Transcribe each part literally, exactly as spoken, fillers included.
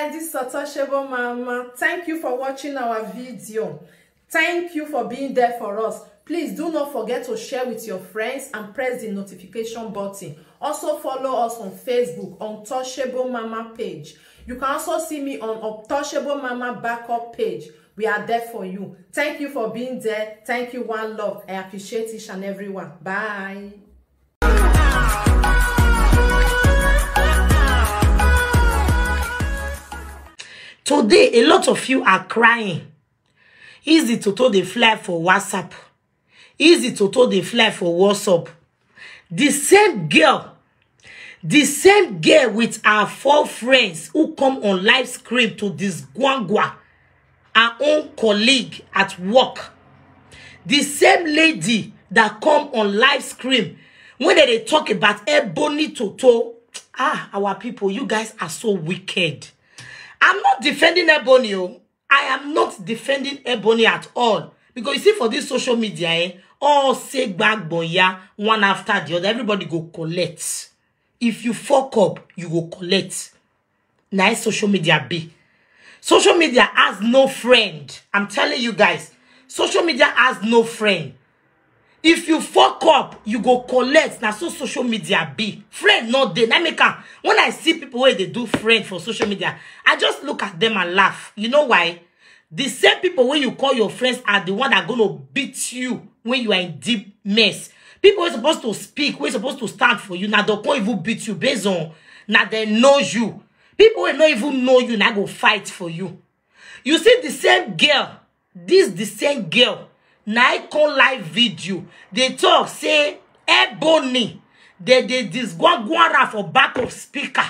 This is Untouchable Mama. Thank you for watching our video. Thank you for being there for us. Please do not forget to share with your friends and press the notification button. Also follow us on Facebook, Untouchable Mama page. You can also see me on Untouchable Mama backup page. We are there for you. Thank you for being there. Thank you, one love. I appreciate each and every one. Bye. Today, a lot of you are crying. Easy Toto dey fly for WhatsApp. Easy Toto dey fly for WhatsApp. The same girl, the same girl with her four friends who come on live screen to disgwangwa her own colleague at work. The same lady that come on live screen when they dey talk about Ebony Toto. Ah, our people, you guys are so wicked. I'm not defending Ebony, oh. I am not defending Ebony at all. Because you see, for this social media, eh, all say gbagboya, one after the other. Everybody go collect. If you fuck up, you go collect. Now social media be. Social media has no friend. I'm telling you guys, social media has no friend. If you fuck up, you go collect. Now so social media be. Friend not there. Now make am. When I see people where they do friend for social media, I just look at them and laugh. You know why? The same people when you call your friends are the one that gonna beat you when you are in deep mess. People are supposed to speak, we're supposed to stand for you. Now they can't even beat you based on now they know you. People will not even know you, now go fight for you. You see the same girl, this the same girl. Now I call live video. They talk, say, Ebony, they, they disgwagwara for back of speaker.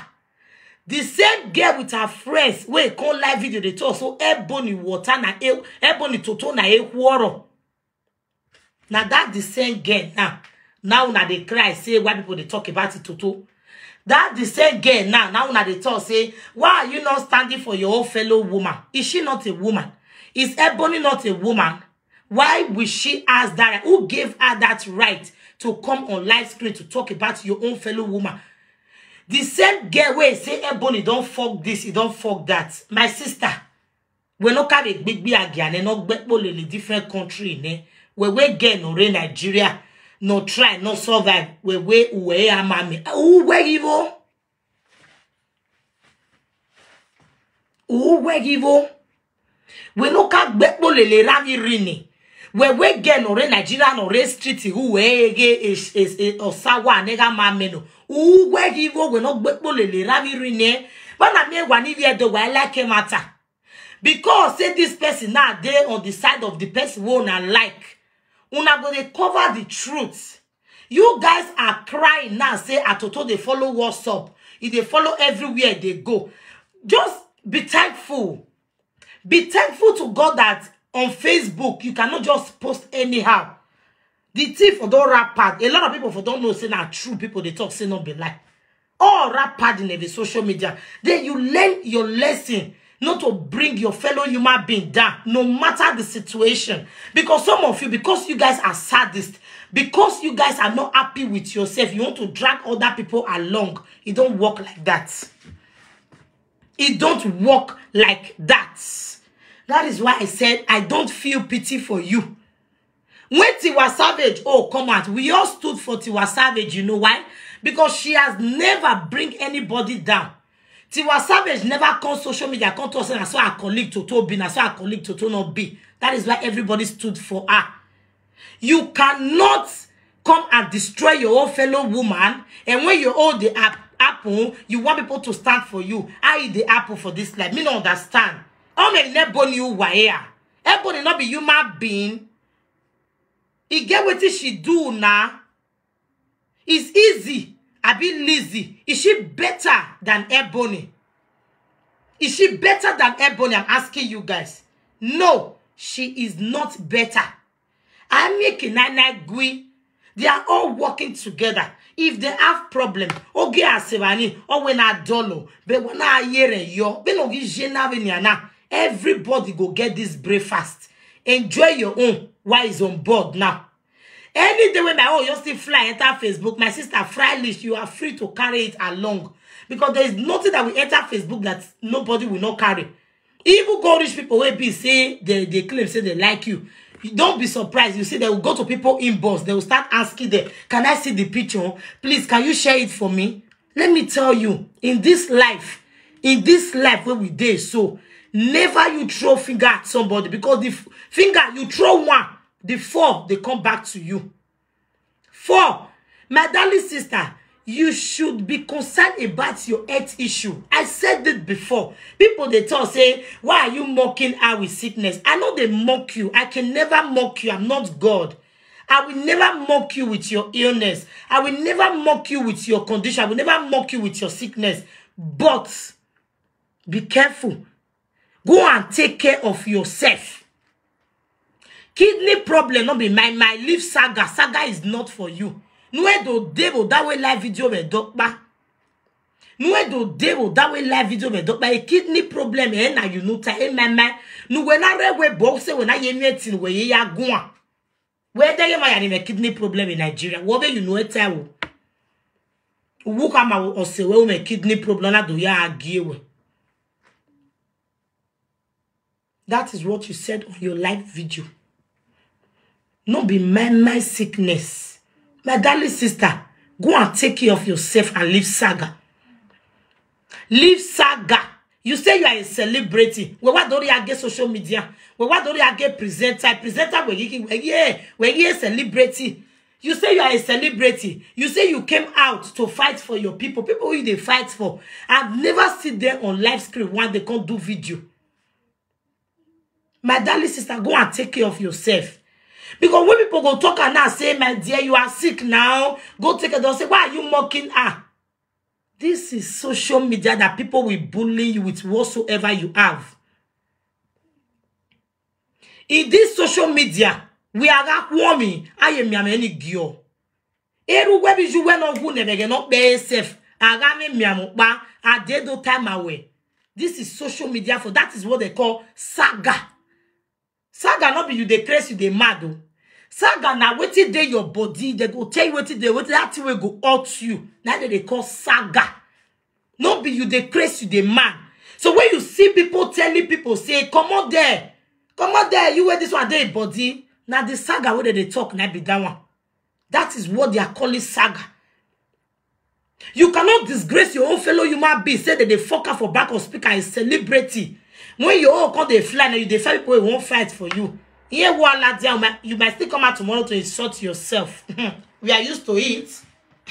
The same girl with her friends, wey come live video, they talk, so Ebony water na e, Ebony Toto na e quarrel. Now that the same girl now. Now una dey cry, say why people dey talk about it, Toto. That the same girl now. Now una dey talk, say, why are you not standing for your own fellow woman? Is she not a woman? Is Ebony not a woman? Why will she ask that? Who gave her that right to come on live screen to talk about your own fellow woman? The same girl wey say Ebony don't fuck this, he don't fuck that. My sister, we no carry big big again, no gbekpo lele different country ne. We we get no re Nigeria, no try, no survive. We we uwe amami. Uwe givo. Uwe givo. We no ka gbekpo lele rami rini. We we get no re Nigeria, no re street, uwe ege is is osawa nega mameno. Uwe givo, we no gbekpo lele rami rini. But na me wani we do, I like him matter. Because say this person now dey on the side of the person who una like. Una go dey cover the truth. You guys are crying now, say Atoto dey follow WhatsApp. He dey follow everywhere they go. Just be thankful. Be thankful to God that on Facebook, you cannot just post anyhow. The thief for don wrap pad. A lot of people for don't know say na true, people they talk say no be lie. All wrap pad in every social media. Then you learn your lesson not to bring your fellow human being down, no matter the situation. Because some of you, because you guys are sadists, because you guys are not happy with yourself, you want to drag other people along. It don't work like that. It don't work like that. That is why I said I don't feel pity for you. When Tiwa Savage, oh, come out, we all stood for Tiwa Savage. You know why? Because she has never bring anybody down. Tiwa Savage never come social media, come to us and I saw her colleague Toto be, I saw her colleague Toto not be. That is why everybody stood for her. You cannot come and destroy your own fellow woman, and when you hold the app, apple, you want people to stand for you. How is the apple for this life? Me no understand. How many Ebony you were here? Ebony not be human being. He get what she do now. It's easy. I be Lizzie. Is she better than Ebony? Is she better than Ebony? I'm asking you guys. No, she is not better. I make a nine gui. They are all working together. If they have problem, okay, asebani, or when I dolo, but when I hear yo, but no gi jena veniana. Everybody go get this breakfast. Enjoy your own. Why is on board now? Any day when my own, you still fly enter Facebook, my sister, fry list, you are free to carry it along. Because there is nothing that will enter Facebook that nobody will not carry. Even go reach people wey be say they, they claim say they like you. You don't be surprised. You see, they will go to people inbox. They will start asking them, "Can I see the picture? Please, can you share it for me?" Let me tell you, in this life, in this life where we dey, so never you throw finger at somebody, because the f- finger you throw one, the four they come back to you. Four, my darling sister, you should be concerned about your health issue. I said it before. People they talk say, "Why are you mocking her with sickness?" I know they mock you. I can never mock you. I'm not God. I will never mock you with your illness. I will never mock you with your condition. I will never mock you with your sickness. But be careful. Go and take care of yourself. Kidney problem no be my my leave saga. Saga is not for you. Nue do debo that way live video we dokpa. Nue do debo that way live video we dokpa. A kidney problem eh na you know ta eh my my. Nu we na re we bo se we na ye meeting we ye ya gwa. Where they my anime kidney problem in Nigeria? What be you know it? Who come out or say we kidney problem na do ya agie we. That is what you said on your live video. No be my my sickness. My darling sister, go and take care of yourself and leave saga. Leave saga. You say you are a celebrity. We what do you get social media? We what do you get presenter? Presenter we you we yeah, we yeah celebrity. You say you are a celebrity. You say you came out to fight for your people. People who they fight for. I've never seen them on live screen when they can't do video. My darling sister, go and take care of yourself. Because when people go talk and now say, "My dear, you are sick now," go take it. They'll say, "Why are you mocking her?" This is social media that people will bully you with whatsoever you have. In this social media, we are warming. I am any girl. Eru we bi ju we no hu ne bege no be self. Agame miamu pa. Adedo time away. This is social media for that is what they call saga. Saga no be you dey craze, you dey mad o. Saga na wetin dey your body. They go tell you wetin dey wetin that thing wey go hurt you. Now they dey call saga. No be you dey craze, you dey mad. So when you see people telling people say, "Come on there, come on there, you wear this one dey body." Now the saga wey they dey talk na be that one. That is what they are calling saga. You cannot disgrace your own fellow human being. Say that they fuck up for back of speaker and celebrity. When your own come they fly now, you dey fight people who won't fight for you. Here, you might, you might still come out tomorrow to insult yourself. We are used to it.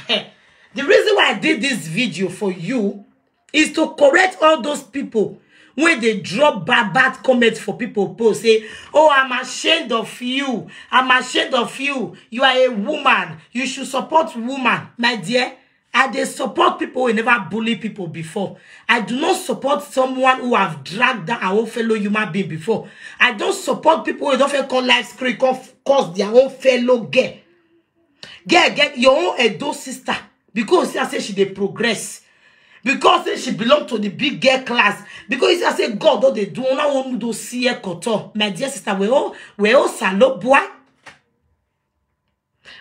The reason why I did this video for you is to correct all those people when they drop bad bad comments for people post say, "Oh, I'm ashamed of you. I'm ashamed of you. You are a woman. You should support woman." My dear, I dey support people who never bully people before. I do not support someone who have dragged down our own fellow human being before. I don't support people who don't feel come live screen come cause their own fellow girl. Girl get your own Edo sister because you say she dey progress. Because say she belong to the big girl class. Because you say God don dey do una one do see e koto. My dear sister, we all we all salo boy.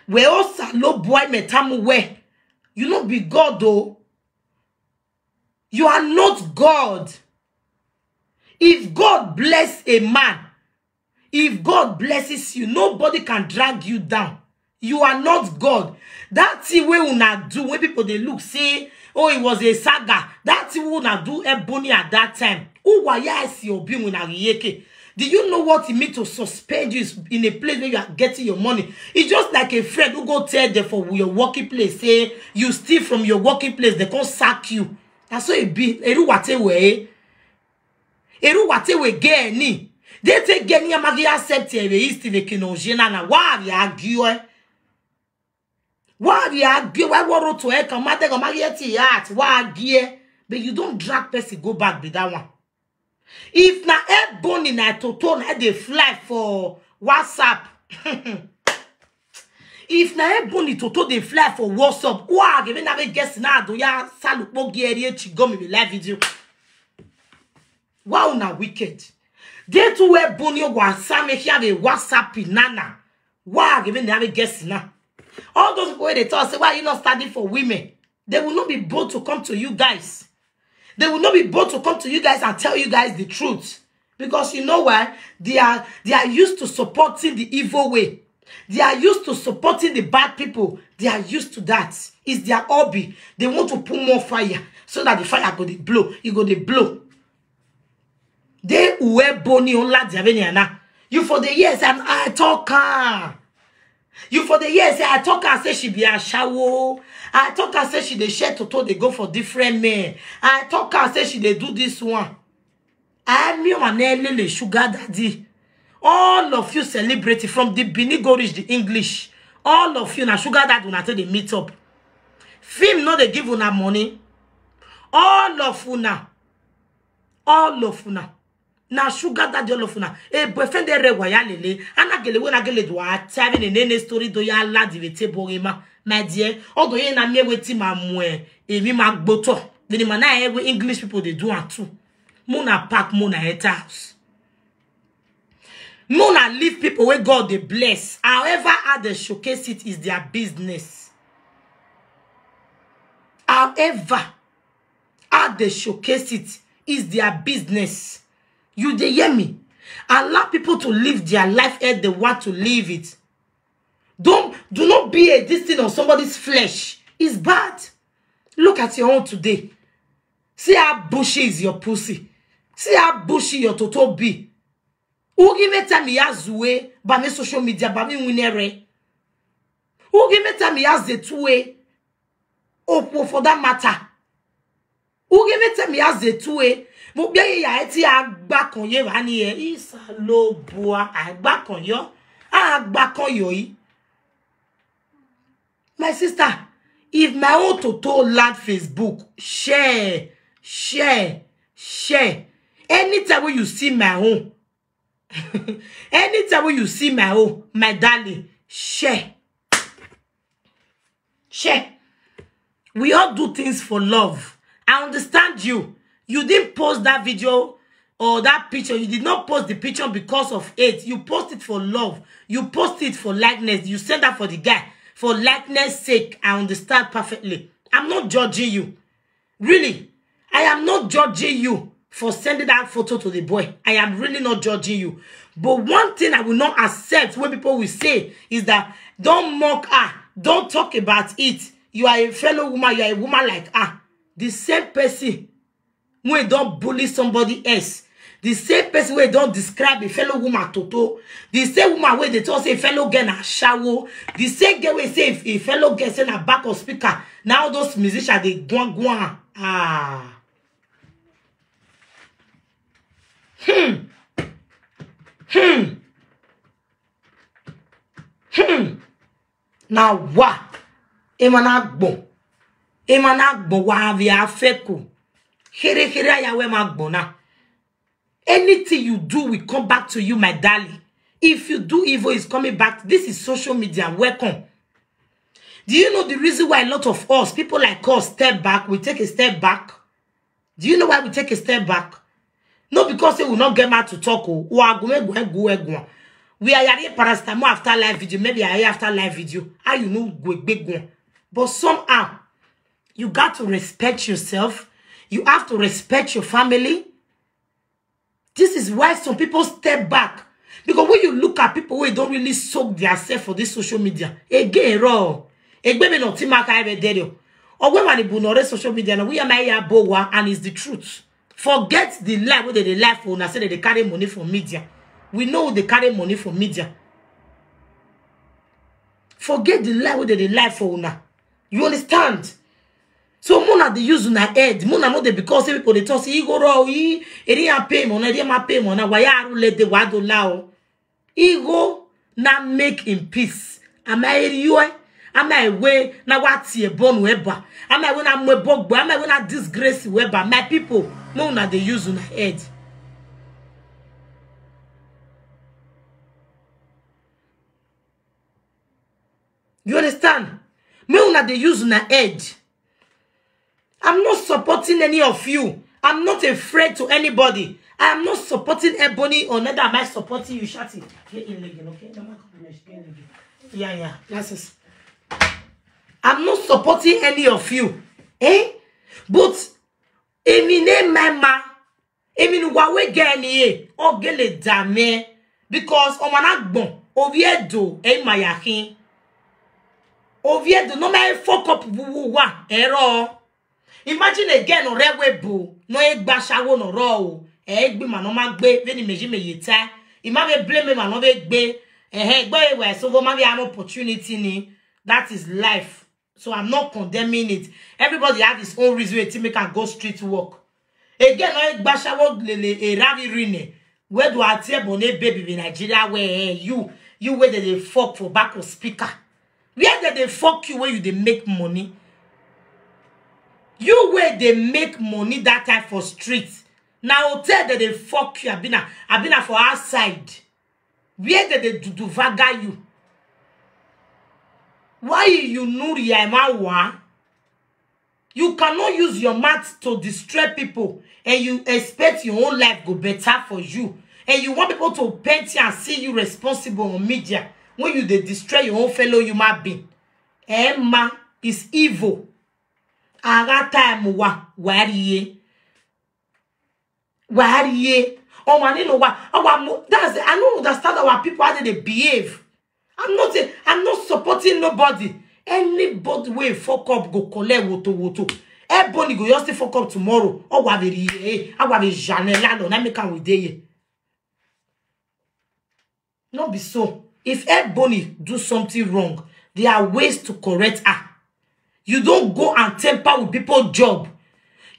We all salo boy metamu we. You no be God though. You are not God. If God bless a man, if God blesses you, nobody can drag you down. You are not God. That thing wey una do, when people they look, say, "Oh, it was a saga." That thing wey una do Ebony at that time. Who were you as your being when I yeke? Do you know what it means to suspend you in a place where you are getting your money? It's just like a friend who go tell them for your working place, say you steal from your working place, they can't sack you. That's so it be. Eru wate we. Eru wate we geni. They take geni amagi accept e we isti we kino jena na wa ya gio. Wa ya gio wa woro to e kamate kamagi eti at wa gie. But you don't drag person go back with that one. If na Ebony na Toto na dey fly for WhatsApp. If na Ebony Toto dey fly for WhatsApp, wa give na be guess na do ya salupo gi eri echi go me live video. Wow, na wicked. They too Ebony wa same here be WhatsApp nana. Wa give na be guess na. All those people wey they talk say, "Why you not standing for women?" They will not be bold to come to you guys. They will not be bold to come to you guys and tell you guys the truth. Because you know why? They are they are used to supporting the evil way. They are used to supporting the bad people. They are used to that. It's their hobby. They want to put more fire so that the fire go dey blow. E go dey blow. They uwe boni on la diaveniana. You for the years and I talk her. You for the years say I talk her say she be a shawo. I talk her say she dey share toto dey go for different men. I talk her say she dey do this one. I me and lele sugar daddy. All of you celebrity from the Benin go reach the English. All of you na sugar daddy una take dey meet up. Film no dey give una money. All of una. All of una. Na sugar daddy all of una. E boyfriend dey rewa ya lele. Ana gele we na gele do a tiabi ne ne story do ya la di vete borema. My dear, odo ye na me wetin ma mu e. E mi ma gboto. Then man na e we English people dey do am too. Muna pack, muna enter house. Muna leave people wey God dey bless. However, how they showcase it is their business. However, how they showcase it is their business. You dey hear me? Allow people to live their life as they want to live it. Don't do not be a this thing on somebody's flesh. It's bad. Look at your own today. See how bushy is your pussy. See how bushy your toto be. Who give me time ya zue, ba me social media, ba me winere. Who give me time ya zetue? Opo for that matter. Who give me time ya zetue? Mo be ya eti agba kan ye ba ni e. Isa lo bua agba kan yo. Agba kan yo yi. My sister, if my own toto land Facebook, share, share, share. Anytime when you see my own, anytime when you see my own, my darling, share. Share. We all do things for love. I understand you. You didn't post that video or that picture. You did not post the picture because of hate. You post it for love. You post it for likeness. You send that for the guy. For likeness sake, I understand perfectly. I'm not judging you. Really, I am not judging you for sending that photo to the boy. I am really not judging you. But one thing I will not accept when people will say is that don't mock her, don't talk about it. You are a fellow woman, you are a woman like her. The same person wey don bully somebody else, the same person wey don describe a fellow woman toto, the same woman wey dey talk say a fellow girl na ashawo, the same girl wey say if a fellow girl say na back of speaker, na all those musicians dey gwan gwan. Ah. Hmm. Hmm. Hmm. Na wa. Emana gbon. Emana gbon wa vi afeku. Here here ayawe ma gbon na. Anything you do will come back to you, my darling. If you do evil, it's coming back. This is social media. Welcome. Do you know the reason why a lot of us, people like us, step back? We take a step back. Do you know why we take a step back? Not because say we not get mad to talk. Oh, we are going, going, going, going. We are yari paracetamol after live video. Maybe I after live video. How you know we big one? But somehow, you got to respect yourself. You have to respect your family. This is why some people step back. Because when you look at people who don't really soak themselves for this social media, again, raw. Egbe me no ti maka ebe derio. Or when man ibu no social media, no, we are my ya bowa, and it's the truth. Forget the lie where they lie for una say they carry money for media. We know they carry money for media. Forget the lie where they lie for una. You understand? So muna dey use una head. Muna no dey because say people dey talk say e go raw, e e dey pay money, e dey ma pay money. Why are you let the wado lao? E go na make in peace. Am I you? Am I way na what ye born weba? Am I when I'm a bogbo? Am I when I disgrace weba? My people, muna dey use una head. You understand? Me una dey use una head. I'm not supporting any of you. I'm not a threat to anybody. I am not supporting Ebony or neither am I supporting you, Shati. Get in again, okay? No, man, come on, get in again. Yeah, yeah. Glasses. I'm not supporting any of you. Eh? But emi ne mama, emi nu wa we gani e, ogele dame. Because o mana gbon, Oviedo, e mayakin. Oviedo, no ma fuck up wuwa, ero. Imagine again, ore we bu, no e gba shawo no ro o. E gbi ma no ma gbe, ve ni meji me yeta. I ma ve blame ma no ve gbe. Eh, eh, gbe e we, so go ma ve an opportunity ni. That is life. So I'm not condemning it. Everybody have his own reason to make and go street work. Again, no e gba shawo lele e ravi rine. Where do I tell Bone baby in Nigeria where, eh, you, you where they dey fuck for back of speaker? Where they dey fuck you where you dey make money? You where they make money that time for street. Now hotel that they fuck you, Abina, Abina for outside. Where did they do, do vaga you? Why you Nuri Yaimawa? You cannot use your mouth to destroy people and you expect your own life go better for you. And you want people to paint you and see you responsible on media when you dey destroy your own fellow human being. Emma is evil. Ara time wa wariye. Wariye. Oh man, you know what? Our mo- that's I don't understand our people how they behave. I'm not a, I'm not supporting nobody. Anybody wey fuck up go collect woto woto. Ebony go just fuck up tomorrow. Oh, wa very eh. I wa be jane lalo. Na make am we dey here. No be so. If Ebony do something wrong, there are ways to correct her. You don't go and temper with people job.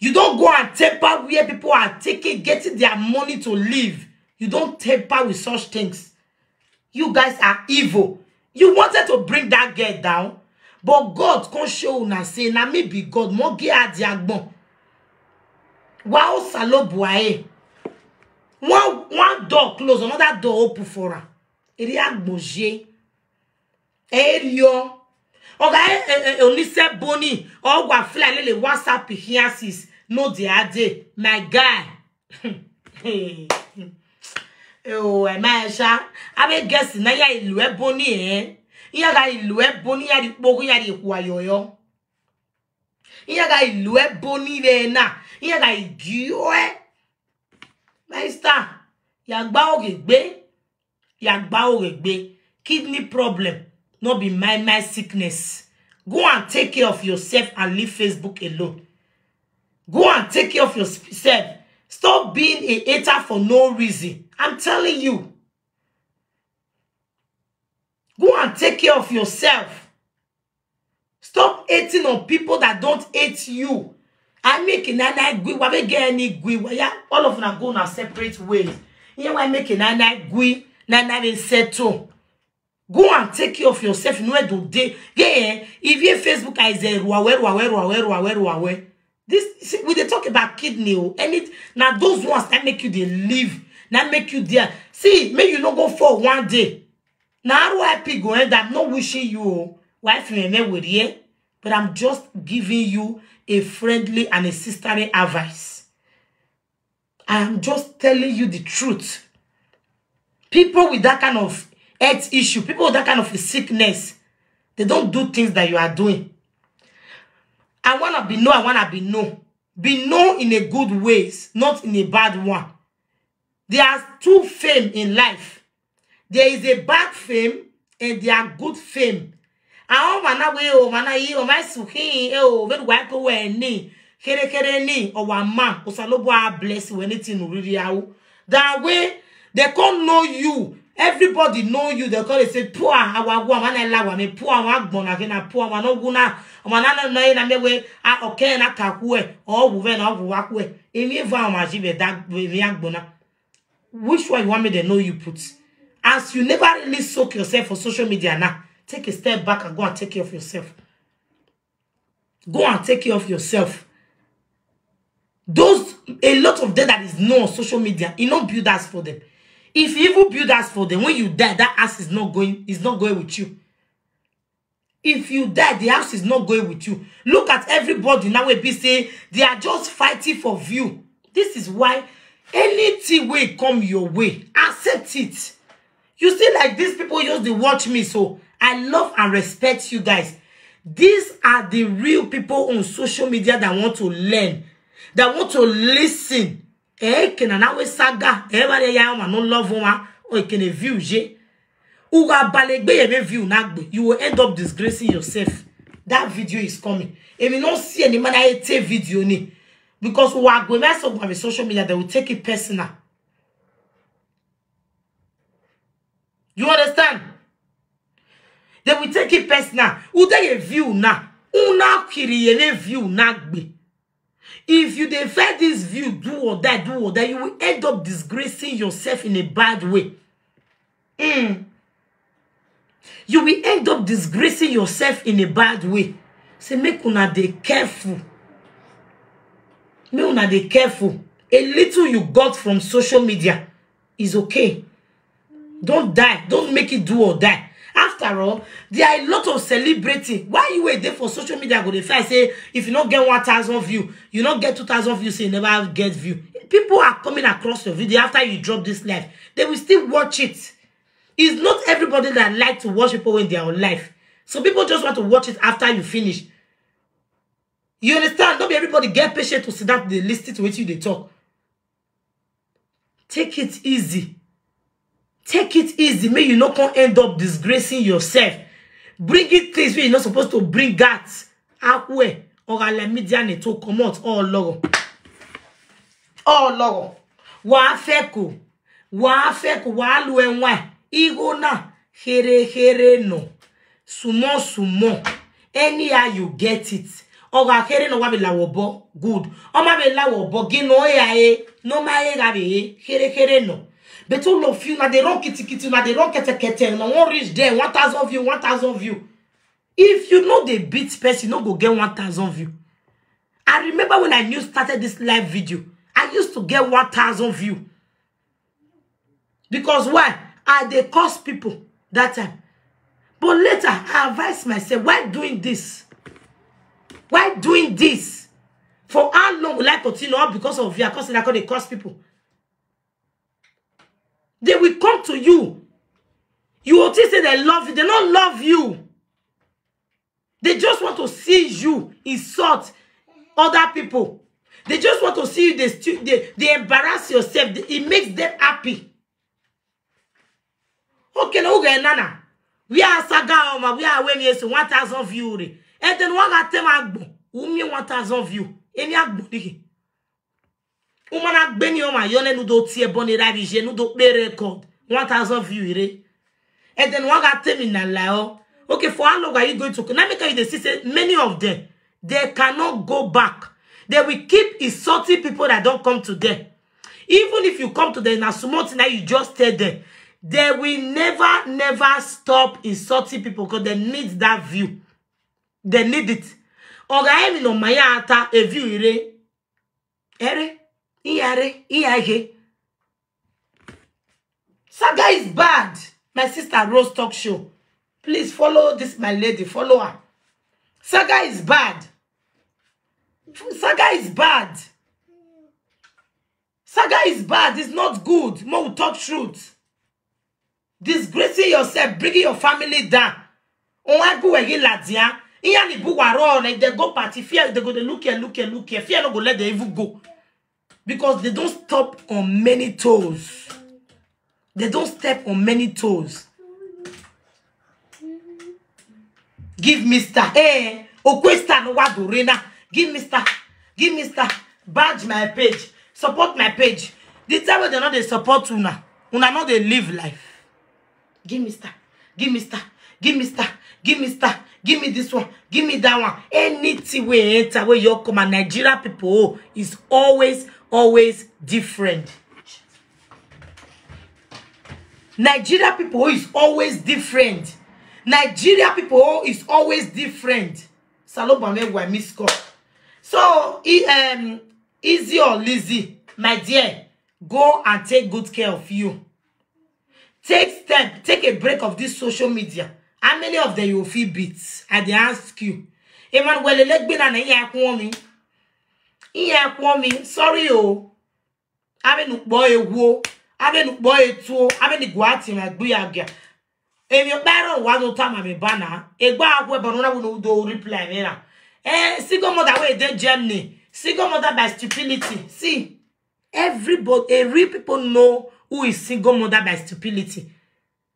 You don't go and temper where people are taking, getting their money to live. You don't temper with such things. You guys are evil. You wanted to bring that girl down, but God come show una say na me be God. Mo ge adi agbon. Wa o salo buae. One one door close, another door open for her. Eri agboje. Eri o. Oga e e e onise boni. Ogwa fly lele WhatsApp here sis. No the other day. My guy. Hey. Oh, my sha. I be guess na ya ilu e boni eh. Ya ga ilu e boni ya di pogo ya di kwa yoyo. Ya ga ilu e boni re na. Ya ga igio e. My star. Ya gba oge gbe. Ya gba oge gbe. Kidney problem. No be my my sickness. Go and take care of yourself and leave Facebook alone. Go and take care of yourself. Stop being a hater for no reason. I'm telling you. Go and take care of yourself. Stop hating on people that don't hate you. I make it nine nine gui. Wa be get any gui. Wa ya all of una go na separate ways. Yeah, why make it nine nine gui? Nine nine dey settle. Go and take care of yourself. You know where to dey. Yeah, eh, if you Facebook is a ruawe ruawe ruawe ruawe ruawe. This see, we dey talk about kidney o. Any na those ones that make you dey live, that make you there. See, make you no go for one day. Now R I P go end. I'm not wishing you o. Wife me me with here, but I'm just giving you a friendly and a sisterly advice. I am just telling you the truth. People with that kind of health issue, people with that kind of a sickness, they don't do things that you are doing. I wanna be know, I wanna be know. Be known in a good ways, not in a bad one. There are two fame in life. There is a bad fame and there are good fame. Àwọn ọmọ náà wé o, ọmọ náà yí, ọmọ ẹ̀sùn kí ẹ o, very wide go wẹ̀ ní, kéré kéré ní, ọ̀wà máa, òsàlóbó á bless wẹ̀ ní tìǹbù rírí àwọ̀. That way, they can't know you. Everybody know you. They call it say, poor, our one, man, I love me, poor, our gbona, kina, poor, man, no guna, man, no, no, na me we, ah, okay, na kakue, or woven, or wakue. Emi va, ma jive, that, we, we are gbona. Which one you want me to know you put? As you never really soak yourself for social media now, take a step back and go and take care of yourself. Go and take care of yourself. Those a lot of them that is no on social media, you not build us for them. If you even build us for them, when you die, that ass is not going, is not going with you. If you die, the house is not going with you. Look at everybody now. We be say they are just fighting for view. This is why anything will come your way, accept it. You see, like these people use the watch me, so I love and respect you guys. These are the real people on social media that want to learn, that want to listen. Eh, kena na we saga. Everybody ya ma no love one. O kene view je. Uga balegbe ye me view na gbe. You will end up disgracing yourself. That video is coming. If you don't see any man, I take video ni. Because we are going to social media, they will take it personal. You understand? They will take it personal. Who take a view now? Una kiri ye view na gbe. If you dey fight this view, do or die, do or die, you will end up disgracing yourself in a bad way. Mm. You will end up disgracing yourself in a bad way. Say make una dey careful. Make una dey careful. A little you got from social media is okay. Don't die. Don't make it do or die. After all, there are a lot of celebrity. Why you were there for social media? Go dey fight say if you not get one thousand view, you not get two thousand views, say you never get view. People are coming across your video after you drop this live. They will still watch it. It's not everybody that like to watch people when they are on live. So people just want to watch it after you finish. You understand? Don't be everybody get patient to sit down to listen to what you they talk. Take it easy. Take it easy. May you not come end up disgracing yourself. Bring it things where you're not supposed to bring that. Akwe, or let media to come out all logo. All logo. Wa feko. Wa feko. Wa lu enwa. Igo na. Here here no. Sumo sumo. Anyhow you get it. Oga here no wa be lawobo. Good. Oma be lawobo. Gino ya e. No ma e ga be e. Here here no. But all of you na they run kitty kitty, na they run kete kete. Na one reach there. One thousand view. One thousand view. If you know they beat person, no go get one thousand view. I remember when I new started this live video, I used to get one thousand view. Because why? I they curse people that time. But later, I advise myself, why doing this? Why doing this? For how long will I continue? All because of you, I curse, I call they curse people. They will come to you. You will think say they love you. They don't love you. They just want to see you insult other people. They just want to see you. They, stu- they, they embarrass yourself. They- it makes them happy. Okay, now okay, nana. We are saga oma. We are when yes one thousand view re. And then one got them agbo. Umi one thousand view. Emi agbo niki. Umana gbeni oma yone nudo tie boni rabi je nudo pe record. One thousand view ire. And then one got them in a lao. Okay, for how long are you going to? Now make you they see say many of them, they cannot go back. They will keep insulting people that don't come to them. Even if you come to them in a small thing that you just tell them, they will never, never stop insulting people because they need that view. They need it. Oga emi no maya ata a view ire. Ere, iyare, iyahe. Saga is bad. My sister Rose Talk Show. Please follow this, my lady. Follow her. Saga is bad. Saga is bad. Saga is bad. It's not good. Mo will talk truth. Disgracing yourself, bringing your family down. Onwa gu wegi ladia. Iya ni bu waro na they go party fear they go dey look here, look here, look here. Fear no go let them even go. Because they don't stop on many toes. They don't step on many toes. Give Mister Eh, Okwesta no wa dorena. Give Mister Give Mister Badge my page. Support my page. The time when they not they support una. Una not they live life. Give Mister Give Mister Give Mister Give Mister Give me this one. Give me that one. Anything we enter where you come and Nigeria people oh, is always always different. Nigeria people oh, is always different. Nigeria people oh, is always different. Saloba me why miss call. So e um Easy or Lizzy, my dear, go and take good care of you. Take step, take a break of this social media. How many of them you feel beat? I dey ask you. Emmanuel Elegbina na iya kwon mi. Iya kwon mi. Sorry o. Abe nu po ewo. Abe nu po etuo. Abe ni gwati ma gbe aga. If your parent want no time, I'm a banner. A go out where banana will no do reply me now. Eh, single mother where they Germany. Single mother by stupidity. See, everybody, a real people know who is single mother by stupidity.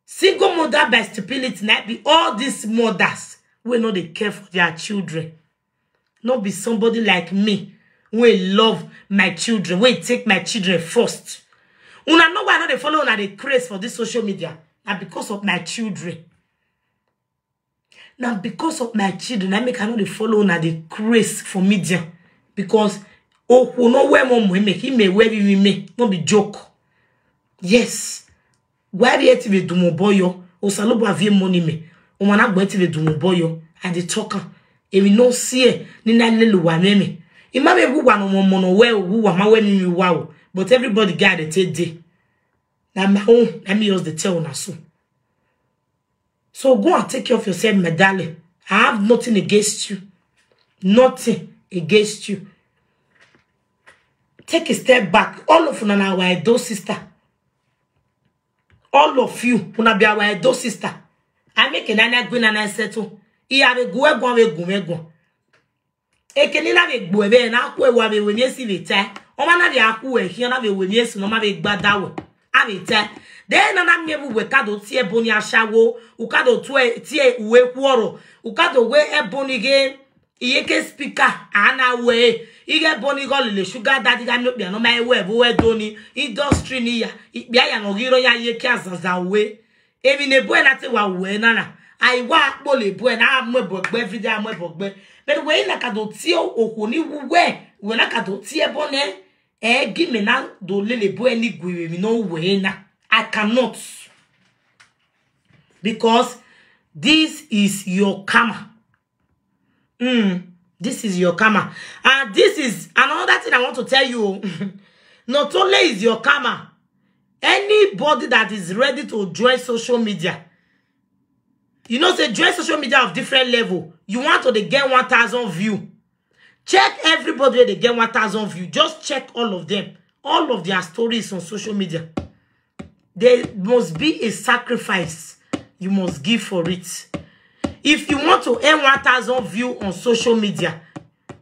Single mother by stupidity. Now be all these mothers who know they care for their children. Not be somebody like me who love my children, who take my children first. Una know why I know they follow una the craze for this social media. Now because of my children. Now because of my children, I make I know they follow una the craze for media. Because oh, who know where mom will make him may where we may not be joke. Yes. Why be eti be dumo boyo? Osalobo avie money me. Omana gbo eti be dumo boyo. And the talker. Emi no see e ni na lelu wa me me. Ima be wu wa no mo mo no we wu wa ma we mi mi wa o. But everybody got it take day. Na my own. Let me use the tell na so. So go and take care of yourself, my darling. I have nothing against you. Nothing against you. Take a step back. All of una na our Edo sister. All of you, una be our Edo sister. I make a nana gwin and I settle. I have a go egwon we gun we gun. Eke ni na be gbo ebe na ku ewa be we mi esi be te. O ma na be aku we hi na be we mi esi no ma be gbada we. A be te. De na na mi ebu we ka do tie boni ashawo, u ka do tue tie uwe kworo, u ka do we eboni ge. Iye ke speaker ana we. Ige boni go le sugar daddy ga mi obi no ma ewe bu e do ni industry ni ya. Ibi aya no giro ya ye ke azaza we. Emi ne boy na te wa we na na. Ai wa po le boy na mo bo gbe every day mo bo gbe. But we na ka do tie o ko ni wu we. We na ka do tie boni. E gi me na do le le boy ni gwe mi no we na. I cannot. Because this is your karma. Mm, this is your karma. And this is another thing I want to tell you. Not only is your karma, anybody that is ready to join social media, you know, say join social media of different level. You want to dey get one thousand view. Check everybody wey dey get one thousand view. Just check all of them. All of their stories on social media. There must be a sacrifice you must give for it. If you want to earn one thousand view on social media,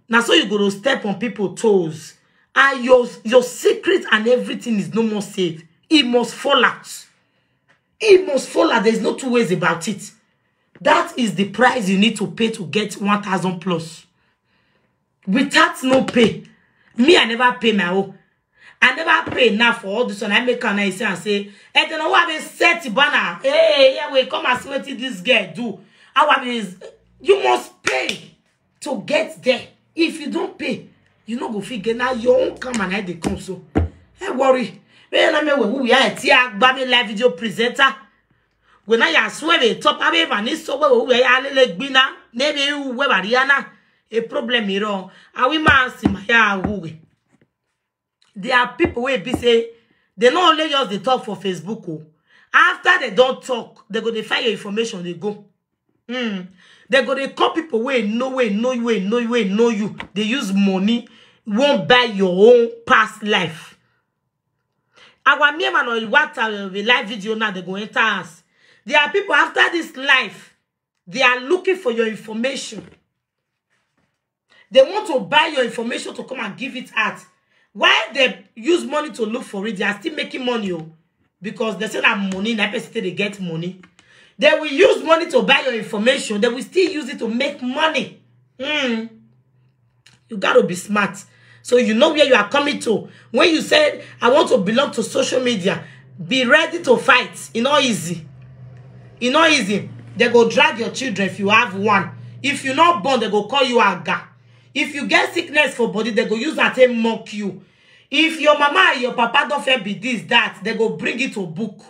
na so you go to step on people toes. And your, your secret and everything is no more safe. It must fall out. It must fall out. There's no two ways about it. That is the price you need to pay to get one thousand plus. Without no pay. Me, I never pay my own. I never pay enough for all this one. I make an I say and say, and then I have a set banner. Hey, yeah, we come and see what this girl do. Our is you must pay to get there. If you don't pay, you no go fit get. Now your own come and I dey come so. Hey, worry. When I me we we are here, baby live video presenter. When I swear we top, I be man is so we we are lele gbina. Maybe you we Mariana. A problem here. I will man see my ya who. There are people wey be say they no only just dey talk for Facebook o. After they don talk, they go dey find your information, they go. Mm. They go dey call people wey know, wey know you, wey know you, wey know you. They use money, won't buy your own past life. Our mere man on what a live video now, they go enter us. There are people after this life, they are looking for your information. They want to buy your information to come and give it out. Why they use money to look for it? They are still making money, oh, because they say that money, na person they get money. They will use money to buy your information. They will still use it to make money. Hmm. You gotta be smart. So you know where you are coming to. When you said, "I want to belong to social media," be ready to fight. It's not easy. It's not easy. They go drag your children if you have one. If you not born, they go call you aga. If you get sickness for body, they go use that and mock you. If your mama and your papa don't fair be this, that, they go bring it to book.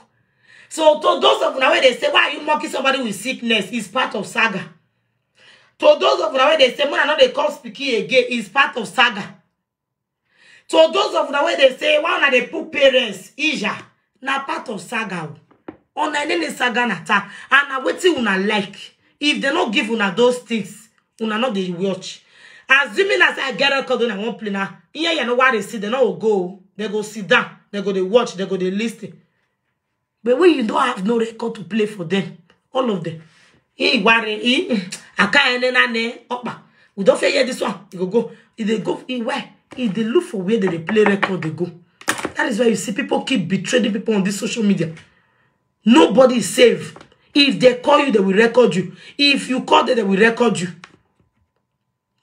So to those of una wey they say, "Why are you mocking somebody with sickness?" It's part of saga. To those of una wey they say, "When I know they come speaking again," it's part of saga. To those of una wey they say, "Why una they put parents?" Ija, na part of saga. O. Una nene saga na ta, and na wetin una like. If they no give una those things, una no dey watch. Assuming as I get record when I won't play now, yeah, you know why they see, they no go. They go sit down, they go they watch, they go they listen. But when you don't have no record to play for them, All of them. He worry, he, mm, I can't end na ne, opa. We don't fear this one. He go, go. He dey go, he where? He dey look for where they dey play record, they go. That is why you see people keep betraying people on this social media. Nobody is safe. If they call you, they will record you. If you call them, they will record you.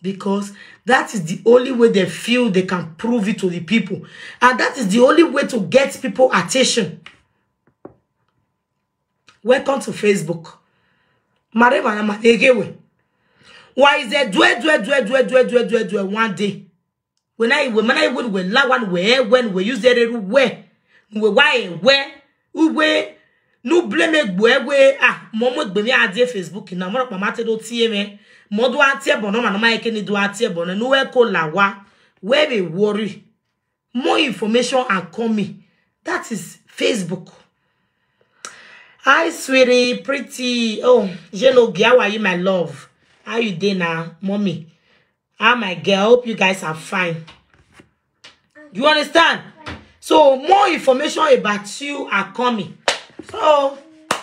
Because that is the only way they feel they can prove it to the people. And that is the only way to get people attention. Welcome to Facebook. Mare mana ma egewe. Why is there dwe, dwe, dwe, dwe, dwe, dwe, dwe, dwe, one day? When I, when I, when, when, la, one, where, when, we use the ru, where, we, why, where, who, where, no blame it, where, where, ah, momo, gbe mi, a dey Facebook, na, mo, mama, te do, tie, me, mo, do, a, tie, bono, ma, no, ma, eke, ni, do, a, tie, bono, no, we, ko, la, wa, where, we, worry. More information are coming. That is Facebook. Hi, sweetie, pretty. Oh, Jenogi, how are you, my love? How you dey now, mommy? Ah, my girl, hope you guys are fine. You understand? So more information about you are coming. So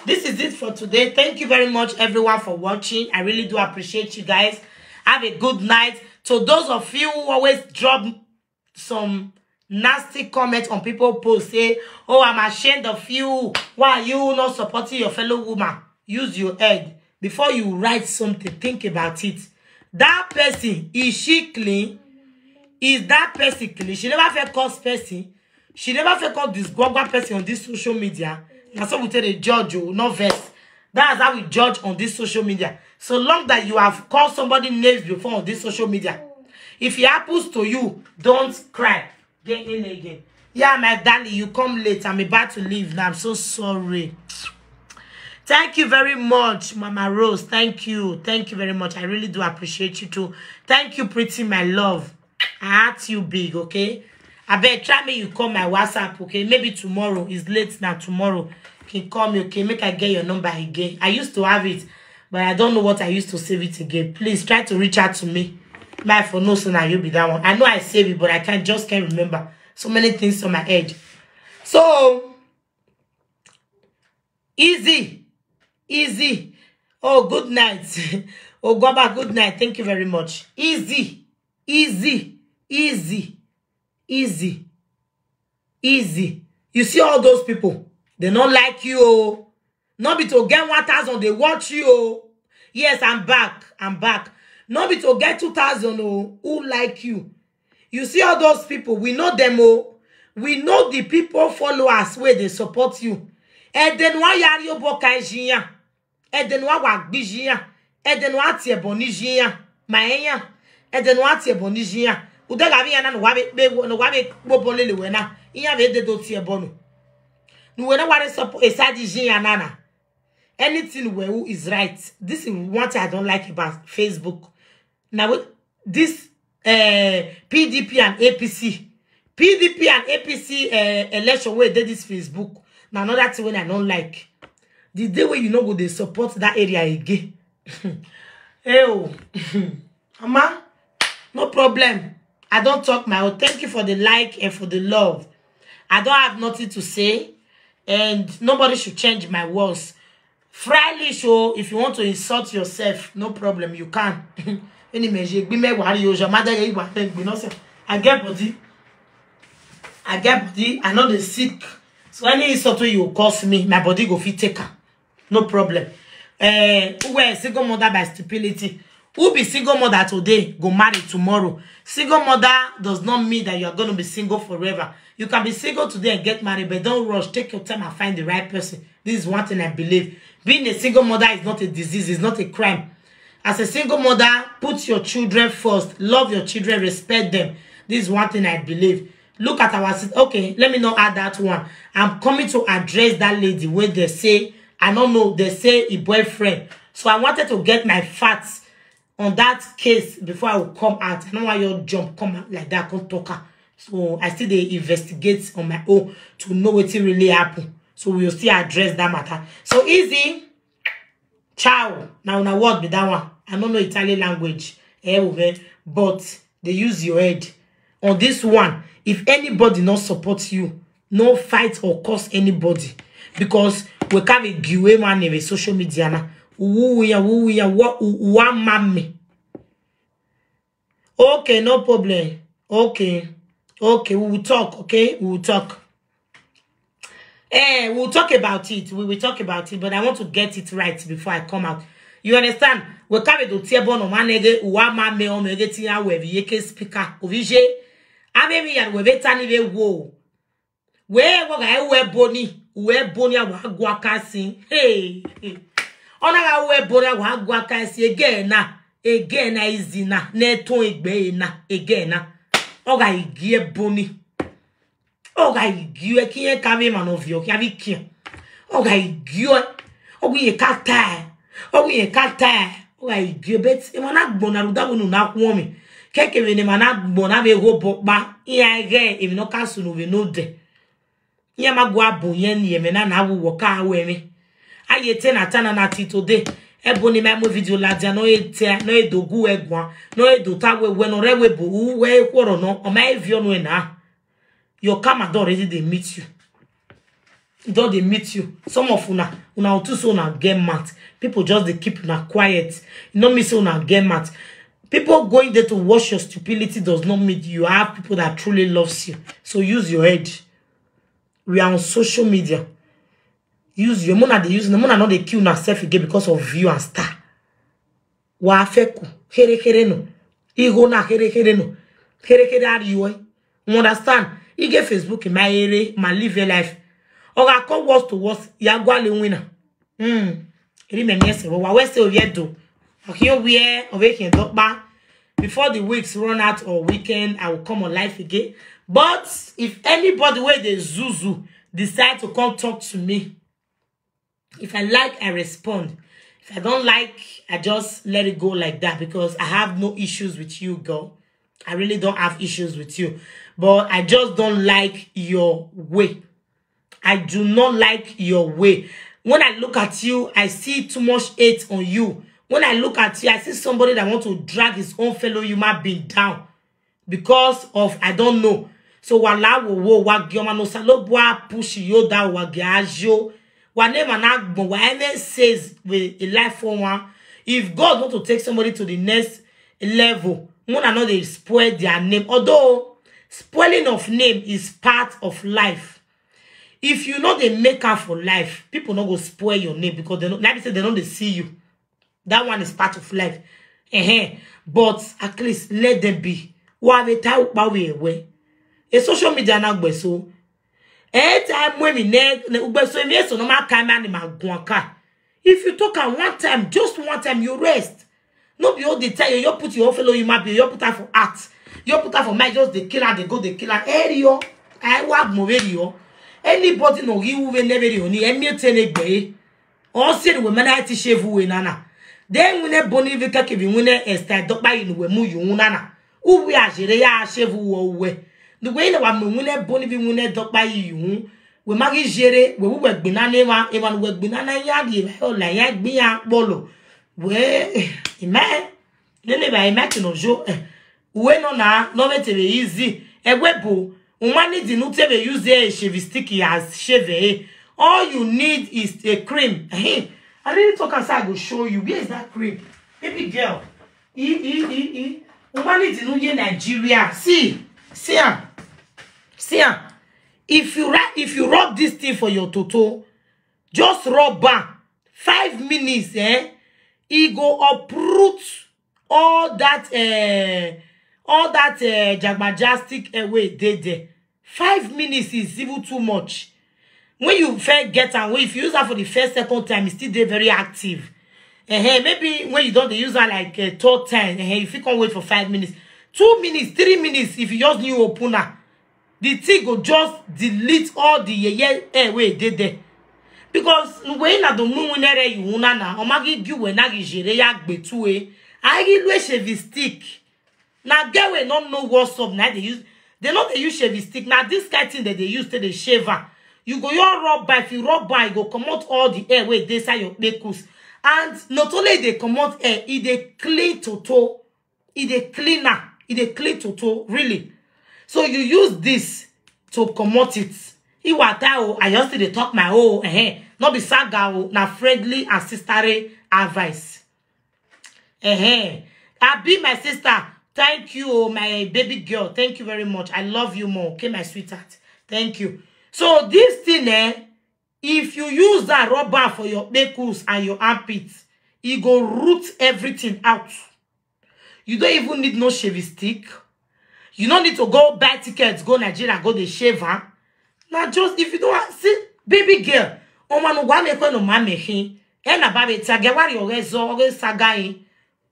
this is it for today. Thank you very much, everyone, for watching. I really do appreciate you guys. Have a good night. To those of you who always drop some nasty comments on people post, say, "Oh, I'm ashamed of you. Why are you not supporting your fellow woman?" Use your head. Before you write something, think about it. That person, is she clean? Is that person clean? She never felt cause person. She never felt cause this gwagwa person on this social media. That's how we tell the judge, oh, not vex. That's how we judge on this social media. So long that you have called somebody names before on this social media, if it happens to you, don't cry. Get in again. Yeah, my darling, you come late. I'm about to leave now. I'm so sorry. Thank you very much, Mama Rose. Thank you. Thank you very much. I really do appreciate you too. Thank you, pretty, my love. I heart you big, okay? I bet try me you call my WhatsApp, okay? Maybe tomorrow. It's late now. Tomorrow. You can call me, okay? Make I get your number again. I used to have it, but I don't know what I used to save it again. Please try to reach out to me. My phone, no, so now you be that one. I know I save it, but I can't, just can't remember. So many things on my head. So, easy, easy. Oh, good night. Oh, Goba, good night. Thank you very much. Easy, easy, easy, easy, easy. You see all those people, they don't like you. Oh. Not be to get one thousand, they watch you. Oh. Yes, I'm back. I'm back. Not be to get two thousand, oh, who like you. You see all those people, we know them, oh. We know the people, followers, where they support you. And then why are you boka? Edenu awa gbiji ya. Edenu ati ebo ni ji ya. Ma enya. Edenu ati ebo ni ji ya. Ude gabi ya na no wabe be no wabe bo bolele we na. Iya be de do ti ebo no. No we na ware support esadi ji ya nana. Anything we who is right. This is what I don't like about Facebook. Now this uh, P D P and A P C. P D P and A P C uh, election where they this Facebook. Now another thing when I don't like. The day when you know go they support that area again. Hey, oh. Mama, no problem. I don't talk my own. Thank you for the like and for the love. I don't have nothing to say, and nobody should change my words. Freely show, if you want to insult yourself, no problem, you can. Any measure, be me worry, your mother, you want to be nothing. I get body. I get body. I know they sick. So any insult you cause me, my body go fit take her. No problem. Eh, who were a single mother by stupidity? Who be single mother today, go marry tomorrow? Single mother does not mean that you are going to be single forever. You can be single today and get married, but don't rush. Take your time and find the right person. This is one thing I believe. Being a single mother is not a disease, it's not a crime. As a single mother, put your children first. Love your children, respect them. This is one thing I believe. Look at our sister. Okay, let me not add that one. I'm coming to address that lady when they say, I don't know, they say a boyfriend. So I wanted to get my facts on that case before I will come out. I don't want your jump come out like that, come talk her. So I still dey investigate on my own to know what really happened. So we will still address that matter. So easy. Ciao. Now, now what be that one? I don't know Italian language. Eh, okay. But they use your head. On this one, if anybody not support you, no fight or curse anybody. Because We can be give away money with social media now. Who we are, who we are, what, who, who are mommy? Okay, no problem. Okay. Okay, we will talk, okay? We will talk. Eh, we'll talk about it. We will talk about it, but I want to get it right before I come out. You understand? We carry the table no manege, uwa ma me o mege ti ya we bi yeke speaker. Ovije, ame mi ya we be tani be wo. We wo ga we boni, we boni awa gwa kasi. Hey. Ona ga we boni awa gwa kasi again na. Again na izina. Ne ton egbe na. Again na. Oga igie boni. Oga igie ki ye ka me man of yo ki abi ki. Oga igie. Ogu ye kata. Ogu ye kata. Oga igie bet. E mana gbona ruda bunu na kuomi. Keke we ne mana gbona be go bokpa. Iya ge e mi no kasu no we no de. Iya ma gwa bo yen ye me na na wo ka we me. Aye te na tana na ti today. E bo ni ma mo video la dia no e te no e dogu egwa. No e do ta we we no re we bo u we kworo no. O ma e vio no e na. Your karma don already dey meet you. E don dey meet you. Some of una, una too so una get mouth. People just dey keep una quiet. E no mean say una get mouth. People going there to watch your stupidity does not mean you have people that truly loves you. So use your head. We are on social media. Use your mona dey use no mona no dey kill una self again because of view and star. Wa feku here here no. Igo na here here no. Here here are you? You understand? You get Facebook in my area, my live your life. Oga come worst to worst, ya gwa le winner. Hmm. Eri me me se wa we se o ye do. Oki o we o we kin do pa. Before the weeks run out or weekend, I will come on live again. But if anybody where they zuzu decide to come talk to me, if I like, I respond. If I don't like, I just let it go like that because I have no issues with you, girl. I really don't have issues with you. But I just don't like your way. I do not like your way. When I look at you, I see too much hate on you. When I look at you, I see somebody that want to drag his own fellow human being down because of I don't know. So wala wo wo wa gioma no salobwa push yoda wa giajo. Wa name an agbon wa M S says with a life for one. If God want to take somebody to the next level, mona no dey spoil their name. Although spoiling of name is part of life. If you know they make up for life, people no go spoil your name because they no like say they know they see you. That one is part of life. Uh-huh. But at least let them be. Wa we ta upa we we. E social media na gbe so. E time when we ne ugbe so mi so no ma kai man ma gwan ka. If you talk am one time, just one time, you rest. No be all the time you put your fellow human being, you put her for art. You put her for mind, just the killer, they go the killer. Area, I work more area. Anybody no give we never you ni any ten egbe. All said we man I ti shave we nana. Then we ne boni we take we ne esta dok by you we mu you nana. U we a jere ya shave we we. The way na wa mu we ne boni we mu ne dok by you. We magi jere we we gbina ne wa e wa we gbina na ya di e o la ya gbin ya polo. We amen. Nene ba e ma ti no jo. We no na no me te be easy. E we bo. Umani di no te be use e shave stick as shave. All you need is a cream. Hey, I really talk as I go show you. Where is that cream? Baby girl. E e e e. Umani di no ye Nigeria. See, see am. See am. If you write, if you rub this thing for your toto, just rub am. Five minutes, eh? E go uproot all that, eh, all that, eh, jagmajastic eh, way they there. Five minutes is even too much. When you first get am, if you use am for the first, second time, e still dey very active. Eh, maybe when you don dey use am like uh, third time, eh, if you can't wait for five minutes, two minutes, three minutes, if you just new open am, the thing go just delete all the yeye air wey dey there. Because when na the moon winere you una na omagi gi we na gi jere ya gbe tu e. Agi lu e shave stick. Na girl wey no know what's up na dey use. They no dey use shave stick. Na this kind thing that they use to dey shave am. You go your rub by, if you rub by, e go comot all the air wey dey inside your kpekus. And not only e dey comot air, e dey clean toto. E dey clean am. E dey clean toto, really. So you use this to comot it. Iwata o, I just dey talk my own. Eh, No be saga o, na friendly and sisterly advice. Eh, I be my sister. Thank you, oh, my baby girl. Thank you very much. I love you more. Okay, my sweetheart. Thank you. So this thing, eh, if you use that rubber for your kpekus and your armpits, e go root everything out. You don't even need no shaving stick. You don't need to go buy tickets, go Nigeria, go the shaver. Now just if you don't want, see, baby girl, oh man, no one make no man make him. And about it, I get what you guys all this saga.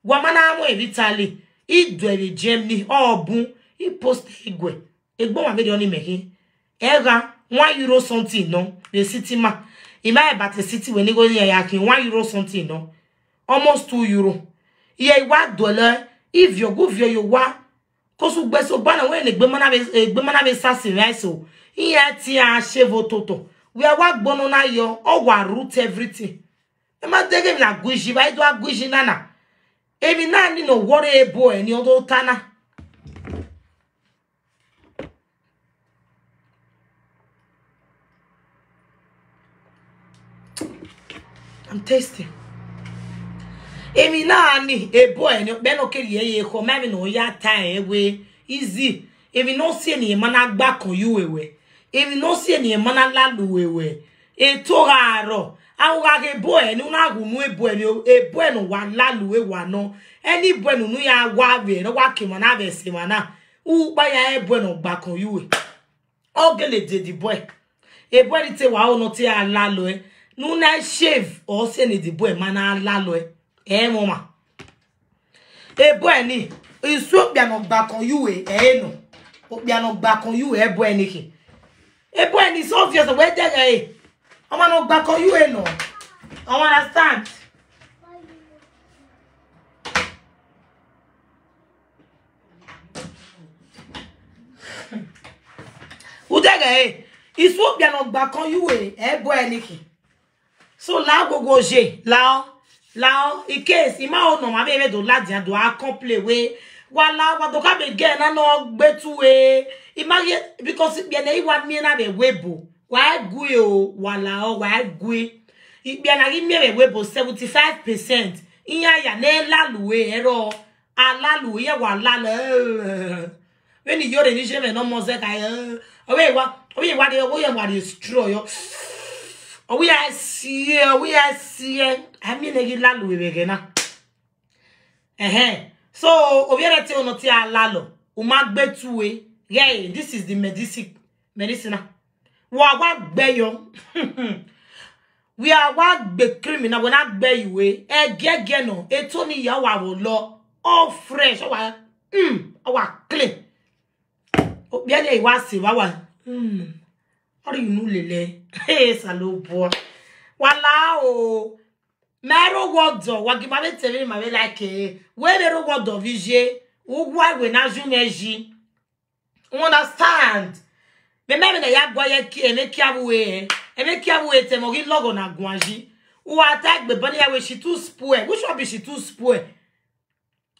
Wamana amo evitali. I do every Germany or boom. I post igwe. Egbo ma video ni make him. Ega one euro something no. The city ma. Ima about the city when you go near yakin one euro something no. Almost two euro. Iye iwa dollar. If you go view you wa. Kosu gbe so bana when egbe mana be egbe mana be sasi rice o. Iye ti a shave ototo. We are wa gbono na yo. O wa root everything. Ema dege mi na guiji ba ido aguiji nana. Emi na ni no worry ebo e ni odo tana. I'm tasting. Emi na ni ebo e ni be no keri ye ye ko ma mi no ya ta e we easy. Emi no si ni mana gba kan you ewe. Emi no si ni mana lalu ewe. E to ga ro. A ga ke bo e ni na gu nu ebo e ni ebo e no wa lalu e wa no. Eni bo e nu ya wa ve no wa ke mana ve se mana. U pa ya ebo e no gba kan you e. Ogele de di boy. E boy di te wa o no te a la lo e. Nu na shave o se ni di boy ma na la lo e. E mo ma. E boy ni. Isu obia no gba kan you e. E no. Obia no gba kan you e boy ni ki. E boy ni so obvious we de e. O ma no gba kan you e no. I understand. Udege, eh, isu obia no gba kan you e, e bo eniki. So la gogo je, la o, la o, in case ima o no ma be do la dia do a complain we. Wala wa do ka be ge na no gbe tu we. Ima ye because be na iwa mi na be webo. Wa gwe o, wala o, wa gwe. Ipe na gi mi ewe bo seventy-five percent. Iya ya ne lalu e ero. Alalu ye wa lale. When you yore ni je me no mo ze ka e. Owe wa, owe wa de, owe wa destroy yo. Owe I see, owe I see. I mean e lalu e be na. Ehe. So obiere te ono ti alalo. Uma gbe tuwe. Yeah, this is the medicine. Medicine. Wa wa gbe yo. We are wa gbe criminal when I gbe you we. E gege no. E to ni ya wa wo lo. All fresh. Wa mm. Wa clean. Obiere wa si wa wa. Mm. Ori inu lele. Hey, salo boy. Wala o. Mero wodo, wa gi ma be tebe ma be like eh. We mero wodo vije. Ugwa we na ju meji. You understand? Me me me na ya gwa ye ki eme ki abu e. Eme ki abu e te mo gi logo na gwanji. U attack be bani ya we she too spoil. Which one be she too spoil?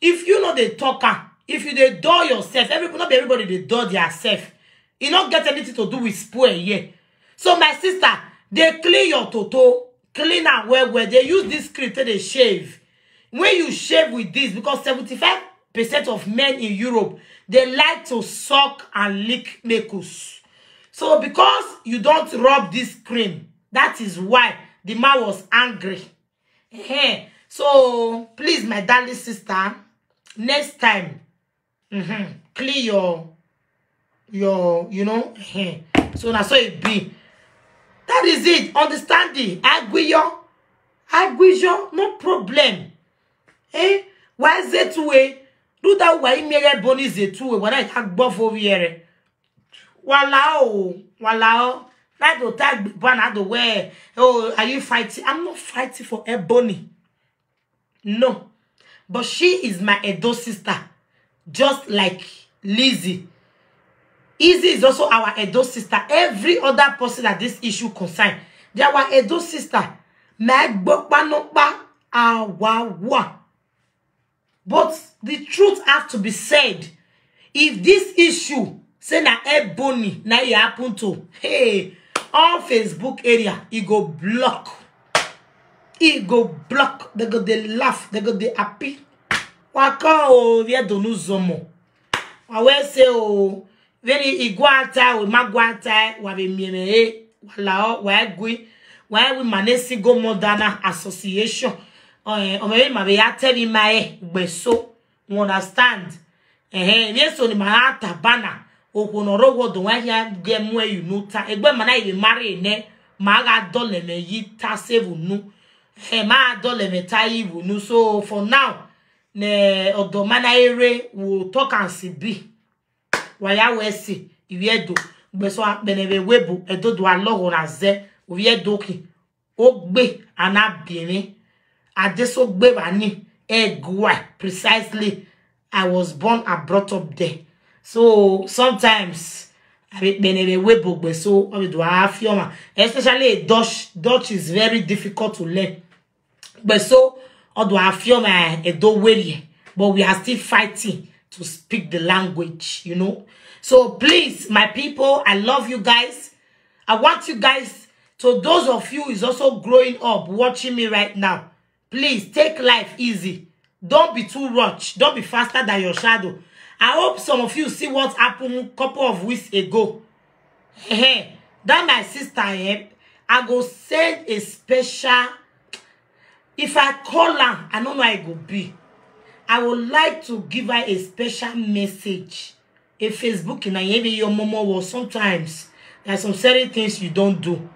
If you know the talker, if you dey dull yourself, everybody not be everybody dey dull their self. E not get anything to do with spoil here. So my sister, they clean your toto, clean am well well. They use this cream to they shave. When you shave with this, because seventy-five percent of men in Europe, they like to suck and lick kpekus. So because you don't rub this cream, that is why the man was angry. Ehen. So please, my darling sister, next time, mhm, clean your your you know. Ehen. So na so it be. That is it. Understanding. Agwiyo. Agwiyo. No problem. Eh? Why is it way? Do that why me get bonus it way? When I can buff over here. Wala o, wala o. Na do tag bana do where? Oh, are you fighting? I'm not fighting for Ebony. No. But she is my Edo sister, just like Lizzie. Izzy is also our Edo sister. Every other person that this issue concern, they are our Edo sister. My gbokpa no pa awawa. But the truth have to be said. If this issue say na Ebony na e happen to, hey, on Facebook area, e go block. E go block. They go dey laugh. They go dey happy. Waka o, we don't know zomo. I will say o, very iguata o, maguata, wa be mieme, wa lao, wa gui, wa we mane single mother na association. Oh, eh, o me ma be ya tell me my gbeso. You understand? Eh, eh, yes, so ni ma ta bana. O ko no ro wo do wa ya ge mu e you know ta. Egbe mana e marry ne. Ma ga dole me yi ta save nu. Eh, ma dole me ta yi nu. So for now, ne odo mana ere wo talk and see be. Wa ya we si iwe do. Gbeso a bene be webu edo do alogo na ze. Uwe do ki. Ogbe ana bieme. Adeso gbe bani. Egwa precisely. I was born and brought up there. So sometimes I be bene be webu gbeso. Obi do afioma. Especially Dutch. Dutch is very difficult to learn. But so, although I feel my Edo weary, but we are still fighting to speak the language, you know. So please, my people, I love you guys. I want you guys, to those of you is also growing up, watching me right now, please take life easy. Don't be too rush. Don't be faster than your shadow. I hope some of you see what happened a couple of weeks ago. Hey, that my sister, eh, I go send a special. If I call her, I don't know how it go be. I would like to give her a special message. A Facebook in a your momo was sometimes there are some certain things you don't do